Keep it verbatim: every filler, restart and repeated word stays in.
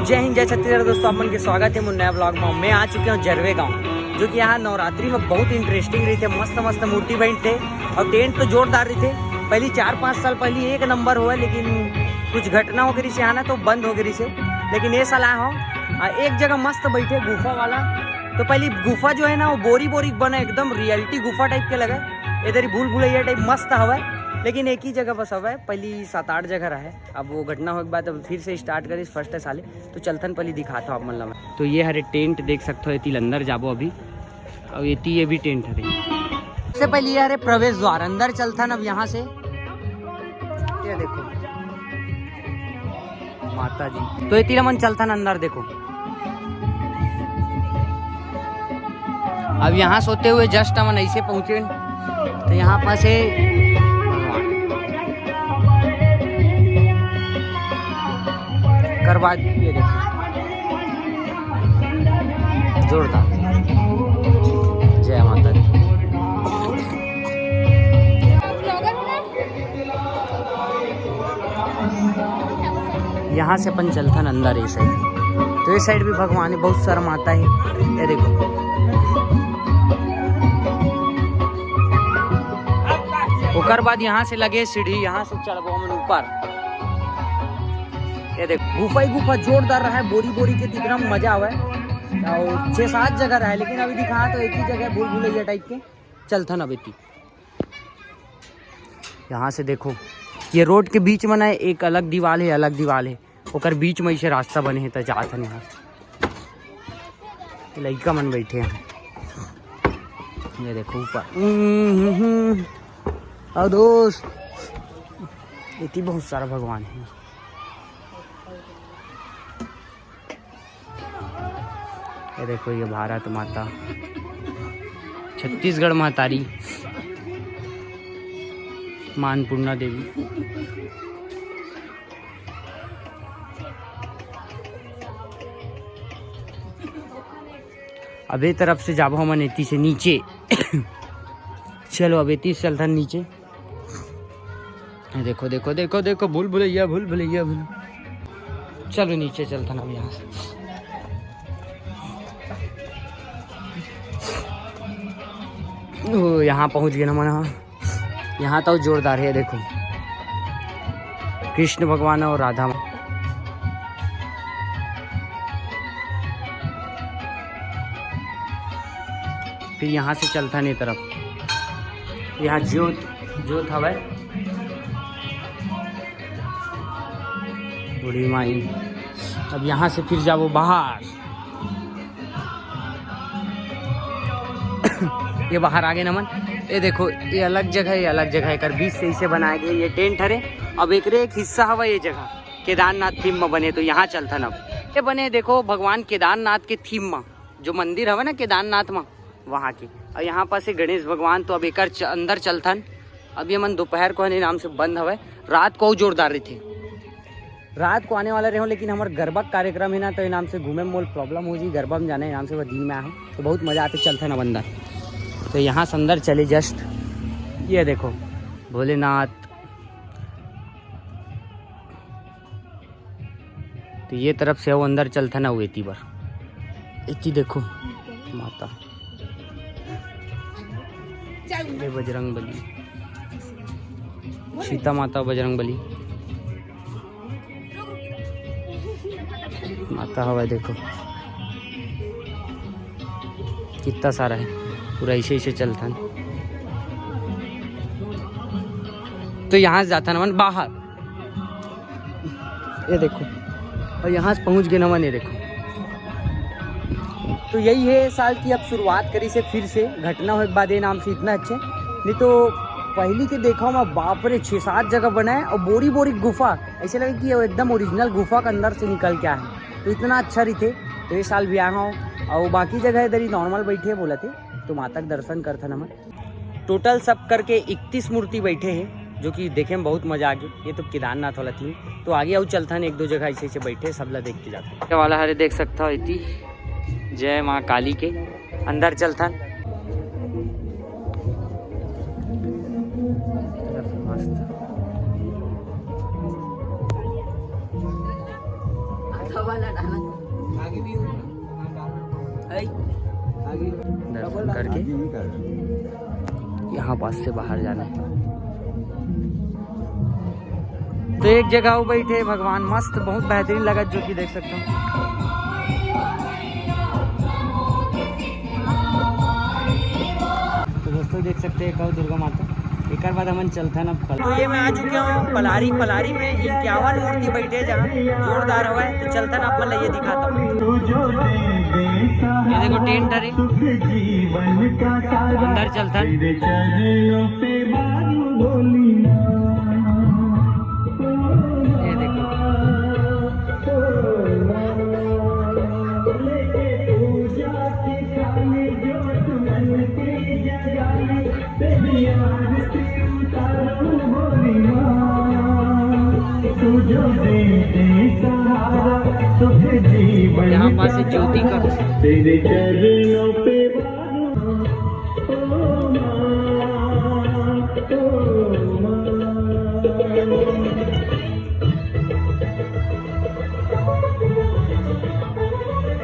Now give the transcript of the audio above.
जय हिंद, जय छत्तीसगढ़ दोस्तों, आप मन के स्वागत हे मोर नया vlog में। मैं आ चुके हूँ जरवे गांव, जो कि यहाँ नवरात्रि में बहुत interesting रहिथे, मस्त मस्त मूर्ति बनथे और टेंट तो जोरदार रहिथे। पहली चार पाँच साल पहली एक नंबर होवय, लेकिन कुछ घटना हो गई से आना तो बंद हो गई से। लेकिन ये साल आया हूँ, आ, एक जगह मस्त बैठे गुफा वाला। तो पहली गुफा जो है ना, वो बोरी बोरी बना, एकदम reality गुफा type के लगे। इधर ही भूल भुलैया type मस्त हवय, लेकिन एक ही जगह बस हवय, पहली सात आठ जगह रहे। अब वो घटना होए के बाद अब फिर से start करिस first साले। तो चलथन पहली दिखाता हूँ आप मन ला। तो ये हरे टेंट देख सकते हो, एती अंदर जाबो अभी। और एती ये भी टेंट हरे। सबसे पहले ये हरे प्रवेश द्वार, अंदर चलथन अब यहाँ से। ये देखो माता जी, तो एती हमन चलथन अंदर। देखो अब यहाँ से होते हुए just हमन ऐसे पहुँचे, तो यहाँ पास है भगवान। कर बाद ये देखो, जोरदार। जय माता दी। यहाँ से अपन चलथन अंदर ये side। तो ये side भी भगवान है, बहुत सारा माता है। ये देखो, ओकर बाद यहाँ से लगे सीढ़ी, यहाँ से चढ़बो हमन ऊपर। ये देखो, गुफा ही गुफा जोरदार रहा है, बोरी बोरी के, इतना मजा आवे। और छः सात जगह रहा है, लेकिन अभी दिखा तो एक ही जगह भूल भुलैया type के। चलथन अब एती। यहाँ से देखो, ये रोड के बीच में ना एक अलग दीवाल है, अलग दीवाल है, ओकर बीच में इसे रास्ता बने है, तो जात हन यहाँ से। लइका मन बैठे हैं, ये देखो ऊपर। हम्म, हम्म, हम्म। और दोस्त, एती बहुत सारा भगवान है। ये देखो, ये भारत माता, छत्तीसगढ़ महतारी, माँ अन्नपूर्णा देवी। अब ए तरफ से जाबो हमन एती से नीचे। चलो, अब एती से चलथन नीचे। देखो, देखो, देखो, देखो, भूल भुलैया, भूल भुलैया, भूल। चलो नीचे चलथन अब यहाँ से। ओ, यहाँ पहुँच गए ना मन। यहाँ तो जोरदार है, देखो, कृष्ण भगवान और राधा माँ। फिर यहाँ से चलथन ए तरफ, यहाँ जोत, जोत हवय। बूढ़ी माई। अब यहाँ से फिर जाबो बाहर। ये बाहर आगे नमन, ये देखो, ये अलग जगह है, ये अलग जगह है, एकर बीच से इसे बनाए गए, ये टेंट हरे। अब एकरे एक हिस्सा हवा ये जगह, केदारनाथ थीम में बने, तो यहाँ चलथन अब। ये बने, देखो, भगवान केदारनाथ के थीम में, जो मंदिर हवे ना केदारनाथ में, वहाँ के। और यहाँ पास है गणेश भगवान, तो अब एकर च-, अंदर चलथन। अब ये मन दोपहर को है, नाम से बंद हवे, रात को अउ जोरदार रहिथे। रात को आने वाला रहे हो, लेकिन हमारे गरबा कार्यक्रम है ना, तो ये नाम से घूमे में मोल प्रॉब्लम हो जी, गरबा में जाना है, नाम से वह दिन में आए हो, तो बहुत मजा आते, चलथन अब अंदर। तो यहाँ से अंदर चले, जस्ट ये देखो भोलेनाथ। तो ये तरफ से वो अंदर चलथन, वो एती बर, एती देखो माता, ये बजरंग बली, सीता माता, बजरंग बली माता हवा, देखो कितना सारा है, पूरा ऐसे ऐसे चलथन। तो यहाँ से जाथन हमन बाहर, ये देखो, और यहाँ से पहुँच गए नमन, ये देखो। तो यही है साल की अब शुरुआत करी से फिर से, घटना होए के बाद ये नाम से इतना अच्छे, नहीं तो पहली के देखा मैं, बाप रे, छः सात जगह बनाए और बोरी बोरी गुफा, ऐसे लगे कि ये एकदम ओरिजिनल गुफा के अंदर से निकल के आए हैं। तो इतना अच्छा रहिथे। तो ये साल भी आया हूँ और बाकी जगह इधर ही नॉर्मल बैठे बोला थे, तो माता के दर्शन करथन हमन। टोटल सब करके इकतीस मूर्ति बैठे हैं, जो कि देखे में बहुत मजा आ गया। ये तो केदारनाथ वाला थीम। तो आगे अउ चलथन, एक दो जगह ऐसे ऐसे बैठे, सब ला देख के जाथन। ये वाला हरे देख सकता हो इति, जय माँ काली के अंदर चलथन। मस्त। दर्शन करके यहाँ पास से बाहर जाना है। तो एक जगह वो बैठे भगवान, मस्त, बहुत बेहतरीन लगा, जो कि देख सकते हो। तो दोस्तों, देख सकते हैं एक और दुर्गा माता। एक बाद हमन चलथन अब पल-, तो ये मैं आ चुके हूँ पलारी। पलारी में इक्यावन मूर्ति बैठे, जहाँ जोरदार हवय। तो चलथन आप मन ला ये दिखाता हूँ। ये देखो टेंट हरे, अंदर चलथन। ये देखो। यहाँ पास ज्योति का तेरे चरणों पे